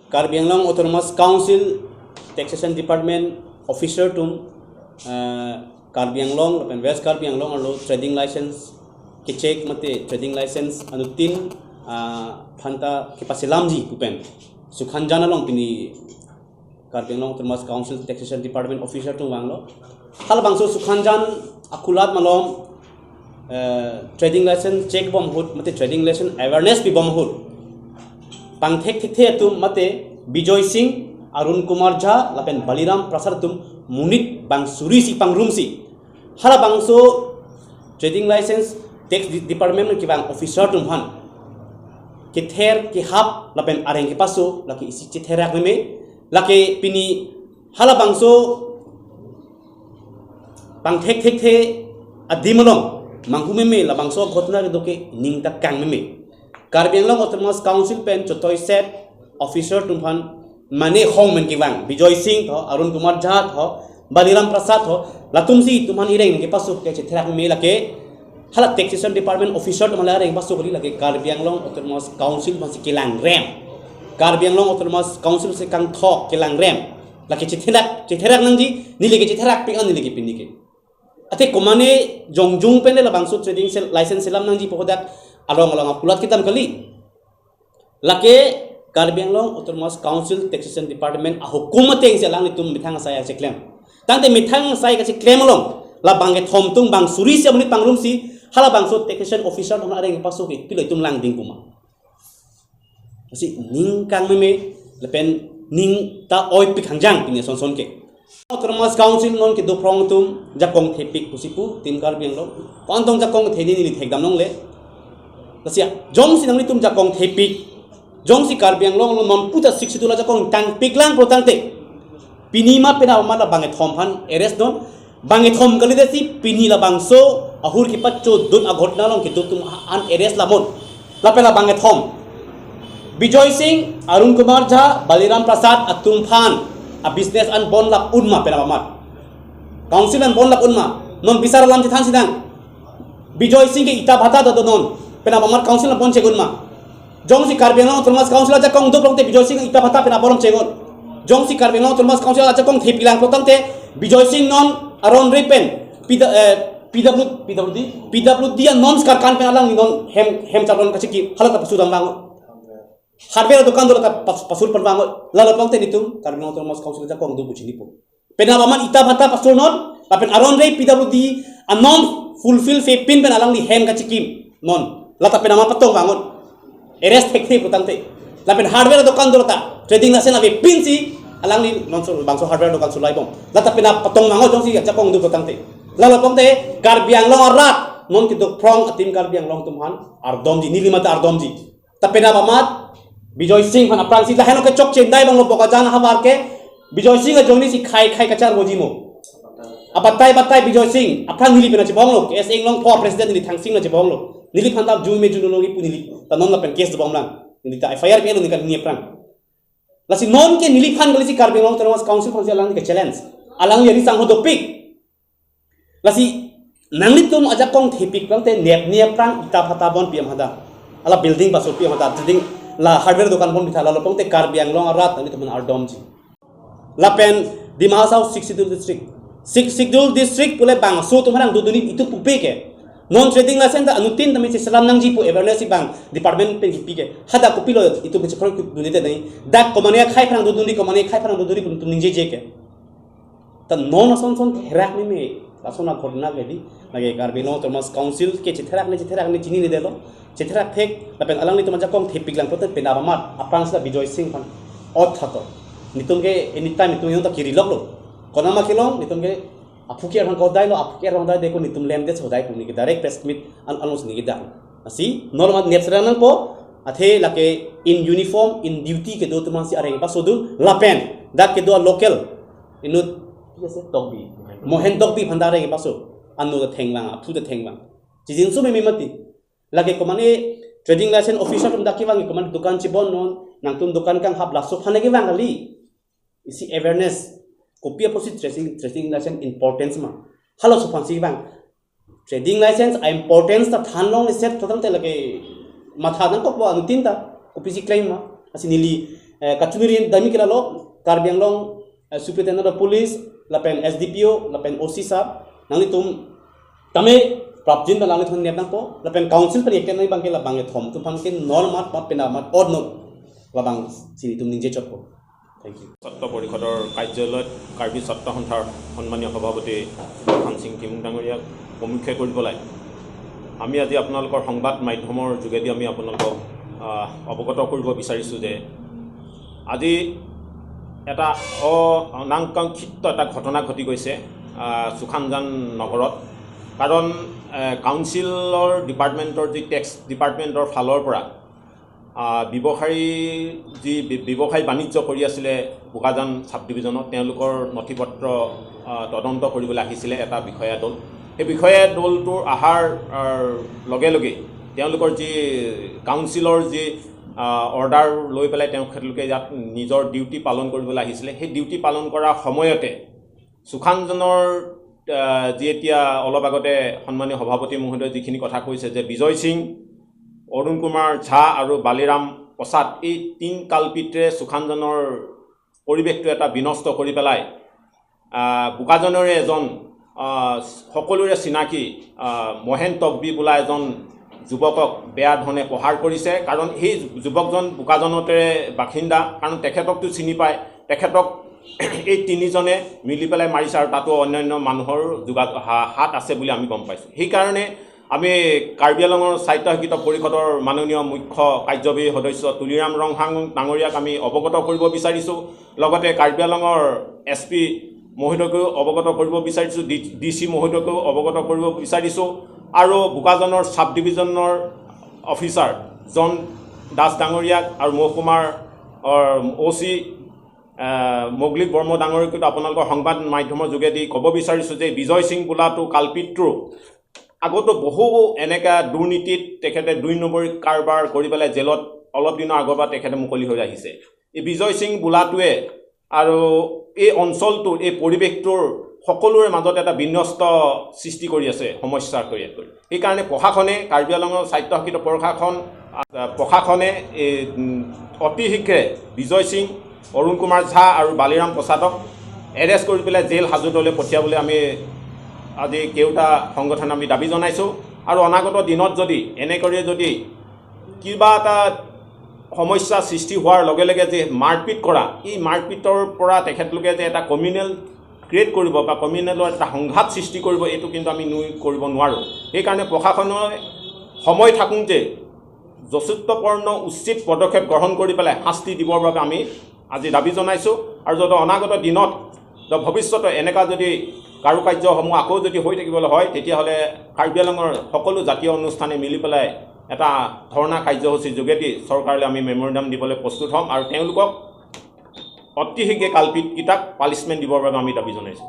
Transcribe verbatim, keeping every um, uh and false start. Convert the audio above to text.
Karbi Anglong Autonomous Council Taxation Department officer atum, eh, Karbi Anglong lapen West Karbi Anglong arlo trading license kechek mate trading license anuttin, ah, aphanta kepaselamji pu pen Sukhanjan along pini Karbi Anglong Autonomous Council Taxation Department officer atum vanglo. Halabangso Sukhanjan akulat malom, eh, trading license chek bom ahut mate trading license awareness pi bom ahut pangthek thekthe atum mate Bijoy Singh, Arun Kumar Jha lapen Baliram Prasad atum monit bang suri si pangrum si, halabangso trading license tax de-, department kevang officer atum aphan kether kehap lapen areng kepaso lake isi chetherak meme, lake pini halabangso pangthek thekthe adim along manghu meme, labangso ghotona kedo ke ning ta kang meme. Karbi Anglong Autonomous Council pen chotoi set officer atum aphan mane hong men kevang Bijoy Singh tho, Arun Kumar Jha tho, Baliram Prasad tho, latum si atum aphan ireng kepaso ke chetherak meme, lake hala taxation department officer atum aphan areng paso kali, lake Karbi Anglong Autonomous Council aphan si kelangrem, Karbi Anglong Autonomous Council si kangthok kelangrem, lake chetherak, chetherak nangji, neli ke chetherak pik an neli ke pini ke. Athe komane jongjung pen le labangso trading sel-, license selam nangji pu hadak along along akulat kedam kali. Lake Karbi Anglong Autonomous Council Taxation Department ahukum ateng si alanglitum methang asai kacheklem. Tangte methang asai kacheklem along labang kethom atum bang suri si amonit pangrum si halabangso taxation officer atum areng paso ke pilo itum langding puma. Lasi ning kang meme lapen ning ta oipik hangjang pini ason son ke. Autonomous Council non kedo aphrang atum jakong thepik pusi pu Team Karbi Anglong. Kontong jakong theni neli thekdam longle. Lasi jongsi nanglitum jakong thepik, jongsi Karbi Anglong along non puta Sixth Schedule ajakong tangpik lang pro tangte, pini ma penap amat labang kethom aphan arrest non. Bang kethom kalidetsi pini labangso ahur kepachodun aghotona along kedo atum an arrest lamon. Lapen labang kethom Bijoy Singh, Arun Kumar Jha, Baliram Prasad atum aphan a business an bon lap un ma penap amat? Council an bon lap un ma? Non bisar alam chethan sinang. Bijoy Singh ke ita bhata do non, penap amat council an bon chek un ma? Jongsi Karbi Anglong Autonomous Council ajakong duk longte Bijoy Singh ita bhata penap amat chek un. Jongsi Karbi Anglong Autonomous Council ajakong thepi lang pro tangte Bijoy Singh non aron re pen P W, eh, P W, P W D, P W D an norms karkan pen alangli non hem, hem chalon kachiki hala ta pasudam vang. Hardware dokan do la ta pas-, pasur pen vang. Lalo pangte nitum Karbi Anglong Autonomous Council ajakong do buji nipo. Penap amat ita bhata pasur non, lapen aron re P W D an norm fulfill pepin pen alangli hem kachikim non. La ta penap amat patong vangon. Arrest thekthe putangte. Lapen hardware dokan do la ta trading license avepin si alangli non so bangso hardware dokan sulai bom. La ta penap patong vangon jongsi ajakong do putangte. Lalo pangte Karbi Anglong arat non kedo aphrang a Team Karbi Anglong atum aphan ardomji, neli mate ardomji. Ta penap amat Bijoy Singh aphan aphrangsi lahenlo ke chokche indai banglo Bokajan ahavar ke Bijoy Singh ajoine si khai khai kacharvoji mo. Abatai batai Bijoy Singh aphrang neli pen chibonglo, K S Englongpo president neli thangsing lo chibonglo. Neliphan ta jun me jun lo pu neli ta non lapen case dobom lang. Neli ta F I R pilo neli kan ni aphrang. Lasi non ke neliphan kalisi Karbi Anglong Autonomous Council aphansi alangli ke challenge. Alangli ari sang ho dopik. Lasi nanglitum ajakong thepik pangte nepni aphrang ita bhata bon pi amhada. Ala building pasur pi amhada. Trading la hardware dokan bon bitha lalo pangte Karbi Anglong arat nanglitum ardomji. Lapen Dima Hasao Sixth Schedule District. Sixth Schedule District pule bangso atum harang doduni itum pupe ke. Non trading license ta anuttin tame cheselam nangji pu awareness bang department pen kipi ke. Hadak kopilo itum cheproi dunite nai. Dak komane akhai aphrang doduni, komane akhai aphrang doduni pu itum ningjeje ke. Ta non ason son therak meme, ason aghotona ke di, lake Karbi Anglong Autonomous Council ke chetherak ne, chetherak ne chinine detlo, chetherak thek, lapen alanglitum ajakong thepik lang pute penap amat, aphrangsi la Bijoy Singh aphan ot tha to. Nitum ke anytime nitum yong ta kiri loklo. Konat ma kelong, nitum ke aphu ke arhang ko dai lo, aphu ke arhang dai de ko nitum lem det so dai ko ni ke direct press meet an announce ni ke dai. Lasi non amat nep serang nangpo, athe lake in uniform, in duty kedo atum aphansi areng pasodun, lapen dak kedo local inut, yes, Tokbi. Mohen Tokbi aphan ta areng paso. Anno ta thengvang, aphu ta thengvang. Chijinso meme mati. Lake komane trading license officer atum dak kevang, komane dukan chibon non, nangtum dukan kanghap laso aphan kevang kali. Isi awareness. Kopi apotsi trading, trading license importance ma? Halaso aphansi vang. Trading license a importance ta than long set tha tangte lake matha nangkoklo anuttin ta. Kopisi claim ma? Lasi neli Eh, kachiningri dami ke lalo, Karbi Anglong, eh, Superintendent of Police, lapen S D P O, lapen O C sir, nanglitum tame prapjin ta nanglitum nep nangpo, lapen council pen eklem nangji abang ke labang kethom atum aphan ke non mamat, mamat pen mamat odd non, labangsi nelitum ningje chotpo. Thank you. সত্ৰ পৰিষদৰ কাৰ্যালয়ত কাৰ্বি ছাত্ৰ সন্থাৰ সন্মানীয় সভাপতি সুশান্ত সিং টিমুং ডাঙৰীয়াক প্ৰমুখ্যে কৰি পেলাই আমি আজি আপোনালোকৰ সংবাদ মাধ্যমৰ যোগেদি আমি আপোনালোকক, আহ, অৱগত কৰিব বিচাৰিছোঁ যে আজি এটা অ-, অনাকাংক্ষিত এটা ঘটনা ঘটি গৈছে, আহ, সুখানজান নগৰত। কাৰণ, আহ, কাউন্সিলৰ ডিপাৰ্টমেণ্টৰ যি টেক্স ডিপাৰ্টমেণ্টৰ ফালৰ পৰা, আহ, ব্যৱসায়ী যি ব্য-, ব্যৱসায় বাণিজ্য কৰি আছিলে বোকাজান ছাব ডিভিজনত, তেওঁলোকৰ নথি পত্ৰ, আহ, তদন্ত কৰিবলৈ আহিছিলে এটা বিষয়া দল। সেই বিষয়া দলটোৰ অহাৰ, আহ, লগে লগে তেওঁলোকৰ যি কাউন্সিলৰ যি, আহ, অৰ্ডাৰ লৈ পেলাই তেখেতলোকে ইয়াত নিজৰ ডিউটি পালন কৰিবলৈ আহিছিলে। সেই ডিউটি পালন কৰাৰ সময়তে সুশানজনৰ, আহ, যি এতিয়া অলপ আগতে সন্মানীয় সভাপতি মহোদয়ে যিখিনি কথা কৈছে যে বিজয় সিং, অৰুণ কুমাৰ ঝা আৰু বালিৰাম প্ৰসাদ, এই তিন কালপিতে সুশানজনৰ পৰিৱেশটো এটা বিনষ্ট কৰি পেলাই, আহ, বোকাজানৰে এজন, আহ, সকলোৰে চিনাকি, আহ, মহেন তকবি বোলা এজন যুৱকক বেয়া ধৰণে প্ৰহাৰ কৰিছে। কাৰণ সেই যুৱকজন বোকাজানৰে বাসিন্দা, কাৰণ তেখেতকতো চিনি পায়। তেখেতক এই তিনিজনে মিলি পেলাই মাৰিছে আৰু তাতো অন্যান্য মানুহৰ যোগা-, হা-, হাত আছে বুলি আমি গম পাইছোঁ। সেইকাৰণে আমি কাৰ্বি আংলঙৰ স্বায়ত্তশাসিত পৰিষদৰ মাননীয় মুখ্য কাৰ্যবাহী সদস্য তুলিৰাম ৰংহাং ডাঙৰীয়াক আমি অৱগত কৰিব বিচাৰিছোঁ। লগতে কাৰ্বি আংলঙৰ এছ পি মহোদয়কো অৱগত কৰিব বিচাৰিছোঁ, ডি, ডি চি মহোদয়কো অৱগত কৰিব বিচাৰিছোঁ আৰু বোকাজানৰ ছাব ডিভিজনৰ অফিচাৰ জন দাস ডাঙৰীয়াক আৰু মহকুমাৰ, অ', অ' চি, আহ, মৌগলিক বৰ্ম ডাঙৰীয়াকো আপোনালোকৰ সংবাদ মাধ্যমৰ যোগেদি ক'ব বিচাৰিছোঁ যে বিজয় সিং বোলাটো কালপিতটো আগতো বহু এনেকা দুৰ্নীতিত তেখেতে দুই নম্বৰী কাৰবাৰ কৰি পেলাই জেলত অলপ দিনৰ আগৰ পৰা তেখেতে মুকলি হৈ আহিছে। এই বিজয় সিং বোলাটোৱে আৰু এই অঞ্চলটোৰ, এই পৰিৱেশটোৰ সকলোৰে মাজত এটা বিনষ্ট সৃষ্টি কৰি আছে, সমস্যা তৈয়াৰ কৰি। সেইকাৰণে প্ৰশাসনে, কাৰ্বি আংলঙৰ স্বায়ত্তশাসিত প্ৰশাসন, আহ, প্ৰশাসনে এই, উম, অতি শীঘ্ৰে বিজয় সিং, অৰুণ কুমাৰ ঝা আৰু বালিৰাম প্ৰসাদক এৰেষ্ট কৰি পেলাই জেল হাজোতলৈ পঠিয়াবলৈ আমি আজি কেওটা সংগঠনে আমি দাবী জনাইছোঁ। আৰু অনাগত দিনত যদি এনেকৰি যদি কিবা এটা সমস্যা সৃষ্টি হোৱাৰ লগে লগে যে মাৰপিট কৰা, এই মাৰপিটৰ পৰা তেখেতলোকে যে এটা কমিউনেল ক্ৰিয়েট কৰিব বা কমিউনেলৰ এটা সংঘাত সৃষ্টি কৰিব, এইটো কিন্তু আমি নুই কৰিব নোৱাৰোঁ। সেইকাৰণে প্ৰশাসনে সময় থাকোঁতে যথোচিতপূৰ্ণ উচিত পদক্ষেপ গ্ৰহণ কৰি পেলাই শাস্তি দিবৰ বাবে আমি আজি দাবী জনাইছোঁ। আৰু যদি অনাগত দিনত বা ভৱিষ্যতে এনেকুৱা যদি কাৰুকাৰ্যসমূহ আকৌ যদি হৈ থাকিবলৈ হয়, তেতিয়াহ'লে কাৰ্বি আংলঙৰ সকলো জাতীয় অনুষ্ঠানে মিলি পেলাই এটা ধৰ্ণা কাৰ্যসূচীৰ যোগেদি চৰকাৰলৈ আমি মেমৰেণ্ডাম দিবলৈ প্ৰস্তুত হ'ম আৰু তেওঁলোকক অতি শীঘ্ৰে কালপিতকেইটাক পানিচমেণ্ট দিবৰ বাবে আমি দাবী জনাইছোঁ।